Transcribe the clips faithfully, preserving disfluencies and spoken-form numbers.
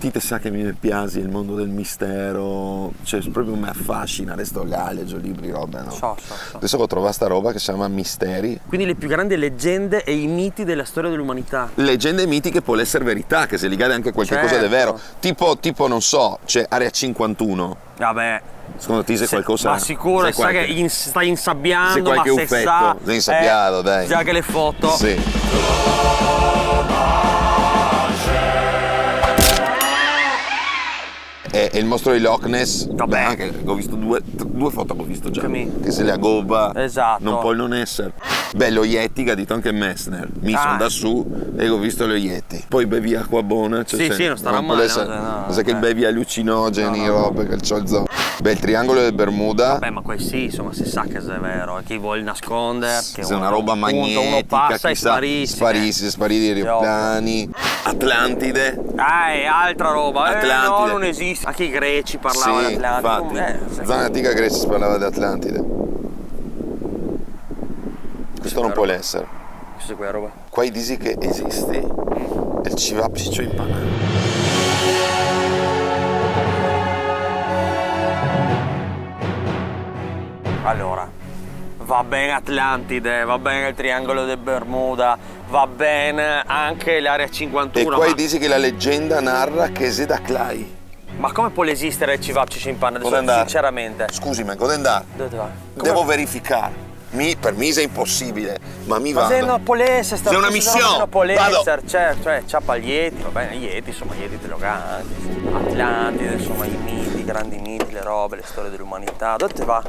Ti te sa che mi me piasi el mondo del mistero, cioè, proprio me afascina, resto là, legio libri, robe, no? So, so, so. Deso go trovà sta roba che se ciama Misteri. Quindi le più grandi leggende e i miti della storia dell'umanità. Legende e miti che pol eser verità, che xe ligade anche a qualche cosa de vero. Certo. Tipo, tipo, no so, cioè, Area cinquantuno. Vabbè. Secondo ti xe qualcosa? Ma sicuro, sa che in-, sta insabiando, ma se sa, xe qualche ufeto, xe insabià, eh, dai. Già che le foto. Sì. E, e el mostro de Loch Ness, vabbè, beh, anche, go visto due, due foto che go visto già. Che mi- Che xe la goba, esato, no pol no eser. Beh, lo Yeti, che ga dito anche Messner. Mi so ndà su e go visto lo Yeti. Poi bevi acqua bona, cioè, sì, sì, no starà male, no, no, no, no, sa che, eh, bevi alucinogeni, no, no, no, robe, che ciò, zo-, beh, el triangolo de Bermuda. Vabbè, ma quel sì, insoma, se sa che xe vero, e chi vol nasconder, che xe una roba magnetica, uno pasa e chisà, sparisi, sparisi, eh, sparisi i aeroplani. Atlantide. Ah, xe altra roba. Eh, Atlantide. No, no esiste. Anche i greci parlava de Atlantide. Sì, infati. Eh, sì. Zona antica Grecia se parlava de Atlantide. Questo no pol eser. Cosa xe quela roba? Qua i disi che esiste el cevapcicio impanà. Alora, va ben Atlantide, va ben el Triangolo de Bermuda, va ben anche l'Area cinquantuno, e qua i disi che la legenda nara che xe da Clay. Ma come pol esistere el cevapcicio impanà? Deso, sinceramente. Scusi, ma go da ndar? Dove te va? Come? Devo verificar. Mi, per mi xe inposibile, ma mi vado. Ma se no pol eser, sta... Xe una mision, no pol eser, vado. Certo, cioè, ciapa el Yeti, va ben, Yeti, insoma, Yeti te lo ga anche. Atlantide, insoma, i miti, i grandi miti, le robe, le storie de l'umanità. Dove te va?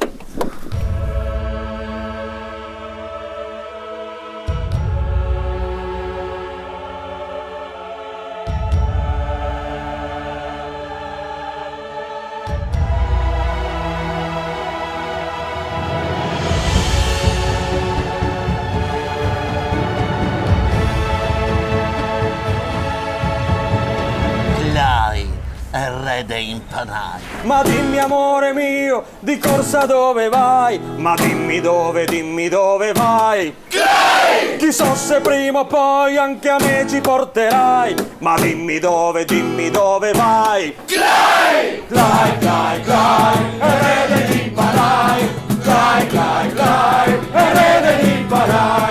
Clay, el re dei impanai. Ma dimmi, amore mio, di corsa dove vai? Ma dimmi dove, dimmi dove vai. Clay! Chissà se prima o poi anche a me ci porterai. Ma dimmi dove, dimmi dove vai. Clay! Clay, Clay, Clay, el re dei impanai. Clay, Clay, Clay, el re dei impanai.